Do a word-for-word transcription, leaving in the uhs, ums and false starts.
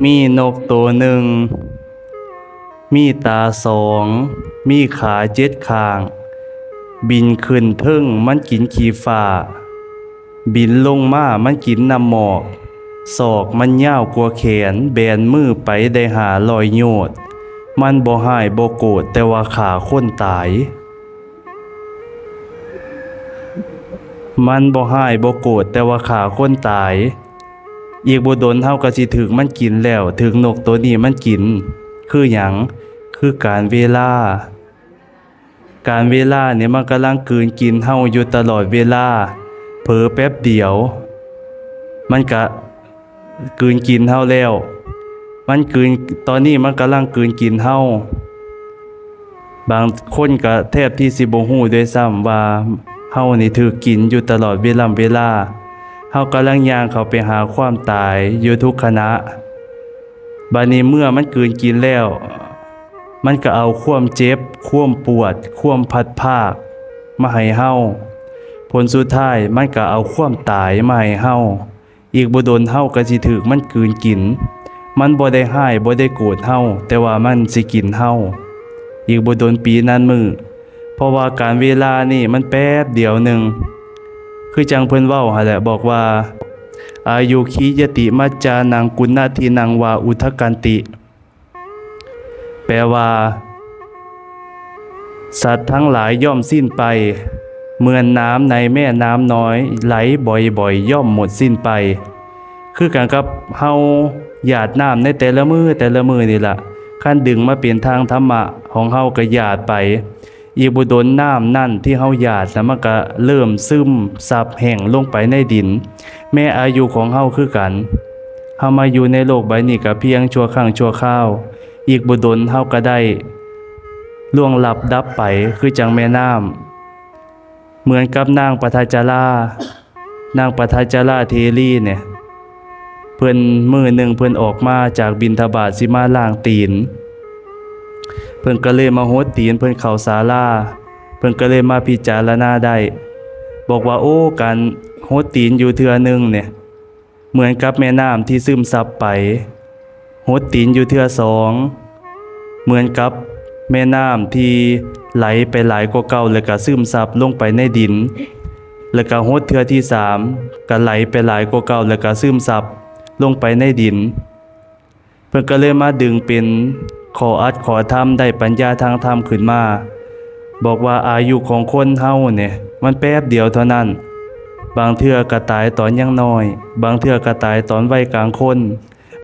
มีนกตัวหนึ่ง มีตาสอง มีขาเจ็ดข้าง บินขึ้นเทิง มันกินขี้ฟ้า บินลงมา มันกินน้ำหมอก ศอกมันยาวกว่าแขน แบนมือไปได้ห้าร้อยโยชน์ มันบ่ฮ้ายบ่โกรธ แต่ว่าฆ่าคนตาย มันบ่ฮ้ายบ่โกรธ แต่ว่าฆ่าคนตาย อีกบ่ดนเฮาก็สิถูกมันกินแล้ว ถูกนกตัวนี้มันกิน คือหยัง คือการเวลา การเวลาเนี่ยมันกำลังกลืนกินเฮาอยู่ตลอดเวลา เผลอแป๊บเดียว มันกะกลืนกินเฮาแล้ว มันกลืน ตอนนี้มันกำลังกลืนกินเฮา บางคนก็แทบที่สิบ่ฮู้ด้วยซ้ำว่าเฮานี่ถูกกินอยู่ตลอดเวลาเวลา เฮากำลังย่างเข้าไปหาความตายอยู่ทุกขณะ บัดนี้เมื่อมันกลืนกินแล้ว มันก็เอาความเจ็บ ความปวด ความพลัดพรากมาให้เฮา ผลสุดท้ายมันก็เอาความตายมาให้เฮา อีกบ่ดนเฮาก็สิถูกมันกลืนกิน มันบ่ได้ฮ้ายบ่ได้โกรธเฮา แต่ว่ามันสิกินเฮา อีกบ่ดนปี๋นั้นมื้อ เพราะว่าการเวลานี่มันแป๊บเดียวหนึ่ง คือจั่งเพิ่นเว้าหั้นแหละ บอกว่า อายุขียติมัจจานังกุณฑินังวาอุทกันติ แปลว่า สัตว์ทั้งหลายย่อมสิ้นไป เหมือนน้ำในแม่น้ำน้อยไหลบ่อยๆ ย่อมหมดสิ้นไป คือกันกับเฮาหยาดน้ำในแต่ละมื้อแต่ละมื้อนี่ล่ะ คันดึงมาเป็นทางธรรมะของเฮาก็หยาดไป อีกบ่ดนน้ำนั่นที่เฮาหยาดน่ะมันก็เริ่มซึมซับแห้งลงไปในดิน แม้อายุของเฮาคือกัน เฮามาอยู่ในโลกใบนี้ก็เพียงชั่วครั้งชั่วคราว อีกบ่ดนเฮาก็ได้ล่วงลับดับไปคือจั่งแม่น้ำ เหมือนกับนางปทัจจารา นางปทัจจาราเถรีเนี่ย เพิ่นมื้อหนึ่งเพิ่นออกมาจากบิณฑบาตสิมาล้างตีน เพิ่นก็เลยมาหดตีน เพิ่นเข้าศาลา เพิ่นก็เลยมาพิจารณาได้ บอกว่า โอ้ การหดตีนอยู่เทื่อหนึ่งเนี่ย เหมือนกับแม่น้ำที่ซึมซับไป หดตีนอยู่เทื่อสอง เหมือนกับแม่น้ำที่ไหลไปหลายกว่าเก่า แล้วก็ซึมซับลงไปในดิน แล้วก็หดเทื่อที่สาม ก็ไหลไปหลายกว่าเก่า แล้วก็ซึมซับลงไปในดิน เพิ่นก็เลยมาดึงเป็นข้ออัดข้อธรรม ได้ปัญญาทางธรรมขึ้นมา บอกว่าอายุของคนเฮาเนี่ย มันแป๊บเดียวเท่านั้น บางเทื่อก็ตายตอนยังน้อย บางเทื่อก็ตายตอนวัยกลางคน